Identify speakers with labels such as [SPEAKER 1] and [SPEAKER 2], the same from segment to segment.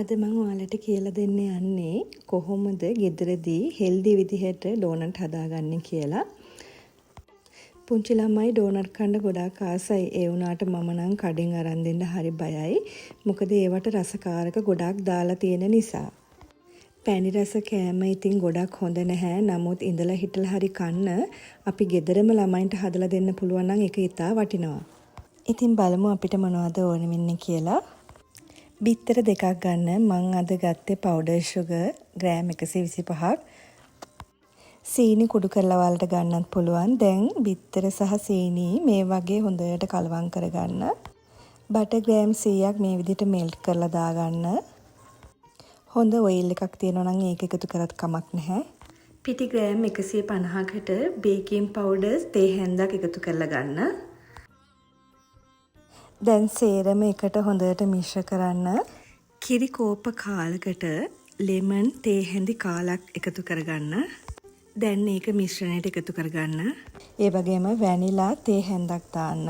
[SPEAKER 1] අද මං ඔයාලට කියලා දෙන්න යන්නේ කොහොමද ගෙදරදී හෙල්දි විදිහට ඩෝනට් හදාගන්නේ කියලා. පුංචි ළමයි ඩෝනට් කන්න ගොඩාක් ආසයි. ඒ වුණාට මම නම් කඩෙන් අරන් දෙන්න හරි බයයි. මොකද ඒවට රසකාරක ගොඩාක් දාලා තියෙන නිසා. පැණි රස කෑම ඉතින් ගොඩක් හොඳ නැහැ. නමුත් ඉඳලා හිටලා හරි කන්න අපි ගෙදරම ළමයින්ට හදලා දෙන්න පුළුවන් නම් ඒක ඉතා වටිනවා. ඉතින් බලමු අපිට මොනවද ඕන වෙන්නේ කියලා. බිත්තර දෙකක් ගන්න. මං අද ගත්තේ පවුඩර් ෂුගර් ග්‍රෑම් 125ක්. සීනි කුඩු කරලා ඔයාලට ගන්නත් පුළුවන්. දැන් බිත්තර සහ සීනි මේ වගේ හොඳට කලවම් කරගන්න. බටර් ග්‍රෑම් 100ක් මේ විදිහට මෙල්ට් කරලා දාගන්න. හොඳ ඔයිල් එකක් තියෙනවා නම් ඒක එකතු කරත් කමක් නැහැ. පිටි ග්‍රෑම් 150කට බේකින් පවුඩර් තේ හැන්දක් එකතු කරලා ගන්න. දැන් සේරම එකට හොඳට මිශ්‍ර කරන්න. කිරි කෝප්ප කාලකට ලෙමන් තේ හැඳි කාලක් එකතු කරගන්න. දැන් මේක මිශ්‍රණයට එකතු කරගන්න. ඒ වගේම වැනිලා තේ හැන්දක් දාන්න.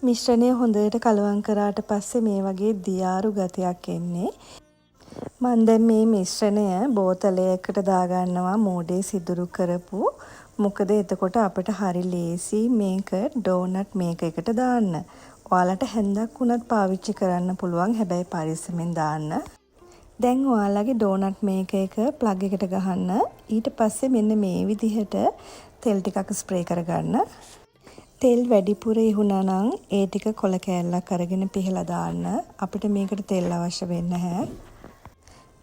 [SPEAKER 1] මිශ්‍රණය හොඳට කලවම් කරාට පස්සේ මේ වගේ දියාරු ගතියක් එන්නේ. මං දැන් මේ මිශ්‍රණය බෝතලයකට දාගන්නවා මෝඩේ සිදුරු කරපු. මොකද එතකොට අපිට හරි ලේසි මේක ඩෝනට් මේක එකට දාන්න. ඔයාලට හැන්දක් වුණත් පාවිච්චි කරන්න පුළුවන්, හැබැයි පරිස්සමෙන් දාන්න. දැන් ඔයාලගේ ඩෝනට් මේක එක ප්ලග් එකට ගහන්න. ඊට පස්සේ මෙන්න මේ විදිහට තෙල් ටිකක් ස්ප්‍රේ කරගන්න. තෙල් වැඩිපුර ඉහුණා නම් ඒ ටික කොළ කෑල්ලක් අරගෙන පිහලා දාන්න. අපිට මේකට තෙල් අවශ්‍ය වෙන්නේ නැහැ.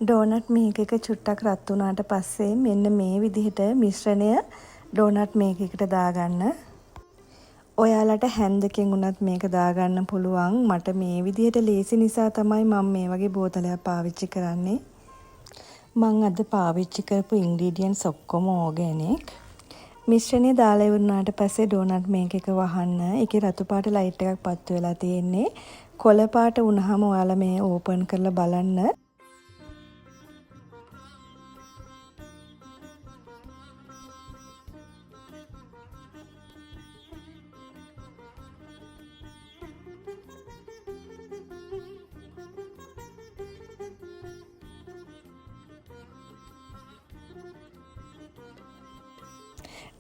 [SPEAKER 1] ඩෝනට් මේක එක චුට්ටක් රත් වුණාට පස්සේ මෙන්න මේ විදිහට මිශ්‍රණය ඩෝනට් මේක එකට දාගන්න. ඔයාලට හැන්දකින් වුණත් මේක දාගන්න පුළුවන්. මට මේ විදිහට ලේසි නිසා තමයි මම මේ වගේ බෝතලයක් පාවිච්චි කරන්නේ. මං අද පාවිච්චි කරපු ඉන්ග්‍රීඩියන්ට්ස් ඔක්කොම ඕගැනික්. මිශ්‍රණය දාලා ඉවර වුණාට පස්සේ ඩෝනට් මේක එක වහන්න. ඒකේ රතු පාට ලයිට් එකක් පත්තු වෙලා තියෙන්නේ. කොළ පාට වුණාම ඔයාලා මේ ඕපන් කරලා බලන්න.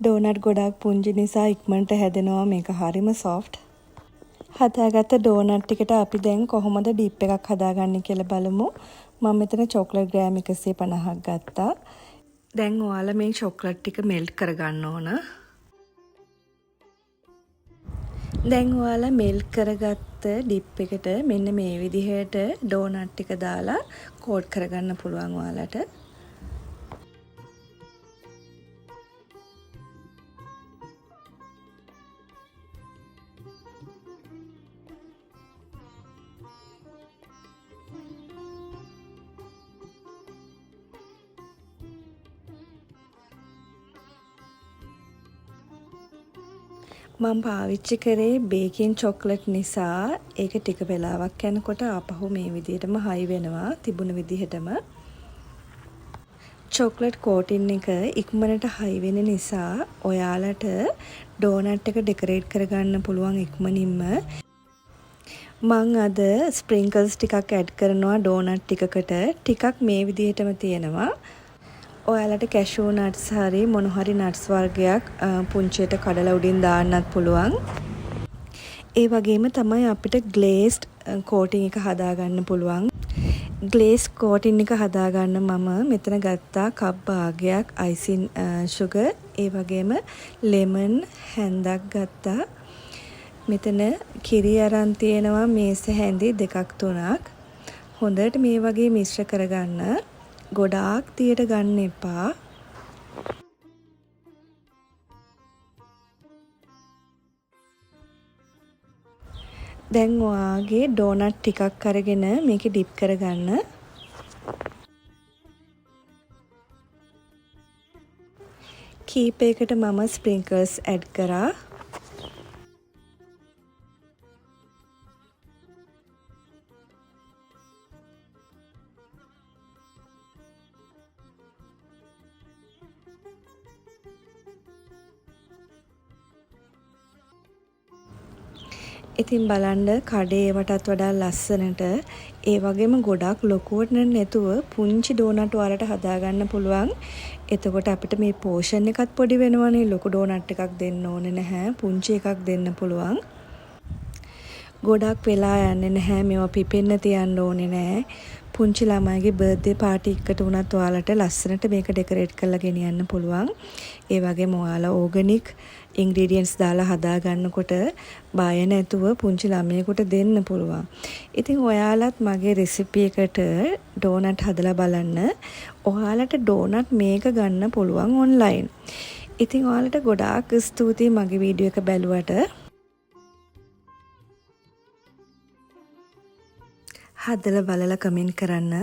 [SPEAKER 1] ඩෝනට් ගොඩාක් පුංචි නිසා ඉක්මනට හැදෙනවා. මේක හරිම සොෆ්ට්. හදාගත්ත ඩෝනට් ටිකට අපි දැන් කොහොමද ඩිප් එකක් හදාගන්නේ කියලා බලමු. මම මෙතන චොක්ලට් ග්‍රෑම් 150ක් ගත්තා. දැන් ඔයාලා මේ චොක්ලට් ටික මෙල්ට් කරගන්න ඕන. දැන් ඔයාලා මෙල්ට් කරගත්ත ඩිප් එකට මෙන්න මේ විදිහට ඩෝනට් ටික දාලා කෝට් කරගන්න පුළුවන් ඔයාලට. මං පාවිච්චි කරේ බේකින් චොක්ලට් නිසා ඒක ටික වෙලාවක් යනකොට ආපහු මේ විදිහටම හයි වෙනවා තිබුණ විදිහටම. චොක්ලට් කෝටින් එක ඉක්මනට හයි වෙන නිසා ඔයාලට ඩෝනට් එක ඩෙකරේට් කරගන්න පුළුවන් ඉක්මනින්ම. මං අද ස්ප්‍රින්කල්ස් ටිකක් ඇඩ් කරනවා ඩෝනට් ටිකකට. ටිකක් මේ විදිහටම තියෙනවා. ඔයාලට කැෂූ නට්ස් හරි මොන හරි නට්ස් වර්ගයක් පුංචියට කඩලා උඩින් දාන්නත් පුළුවන්. ඒ වගේම තමයි අපිට ග්ලේස්ඩ් කෝටින් එක හදාගන්න පුළුවන්. ග්ලේස් කෝටින් එක හදාගන්න මම මෙතන ගත්තා කප් භාගයක් අයිසින් ෂුගර්, ඒ වගේම ලෙමන් හැන්දක් ගත්තා. මෙතන කිරි අරන් තියෙනවා මේස හැඳි දෙකක් තුනක්. හොඳට මේ වගේ මිශ්‍ර කරගන්න. ගොඩාක් තියට ගන්න එපා. දැන් ඔයාගේ ඩෝනට් ටිකක් අරගෙන මේකේ ඩිප් කරගන්න. කීපයකට මම ස්ප්‍රින්කල්ස් ඇඩ් කරා. ඉතින් බලන්න, කඩේ ඒවටත් වඩා ලස්සනට, ඒ වගේම ගොඩක් ලොකුවට නැතුව පුංචි ඩෝනට් ඔයාලට හදාගන්න පුළුවන්. එතකොට අපිට මේ පෝෂන් එකත් පොඩි වෙනවනේ. ලොකු ඩෝනට් එකක් දෙන්න ඕනේ නැහැ. පුංචි එකක් දෙන්න පුළුවන්. ගොඩක් වෙලා යන්නේ නැහැ. මේවා පිපෙන්න තියන්න ඕනේ නෑ. පුංචි ළමයිගේ බර්ත්ඩේ පාටි එකකට වුණත් ඔයාලට ලස්සනට මේක ඩෙකරේට් කරලා ගෙනියන්න පුළුවන්. ඒ වගේම ඔයාලා ඕගනික් ඉන්ග්‍රීඩියන්ට්ස් දාලා හදා ගන්නකොට බය නැතුව පුංචි ළමයෙකුට දෙන්න පුළුවන්. ඉතින් ඔයාලත් මගේ රෙසිපි එකට ඩෝනට් හදලා බලන්න. ඔයාලට ඩෝනට් මේක ගන්න පුළුවන් ඔන්ලයින්. ඉතින් ඔයාලට ගොඩාක් ස්තුතියි මගේ වීඩියෝ එක බැලුවට. හදලා බලලා කමෙන්ට් කරන්න.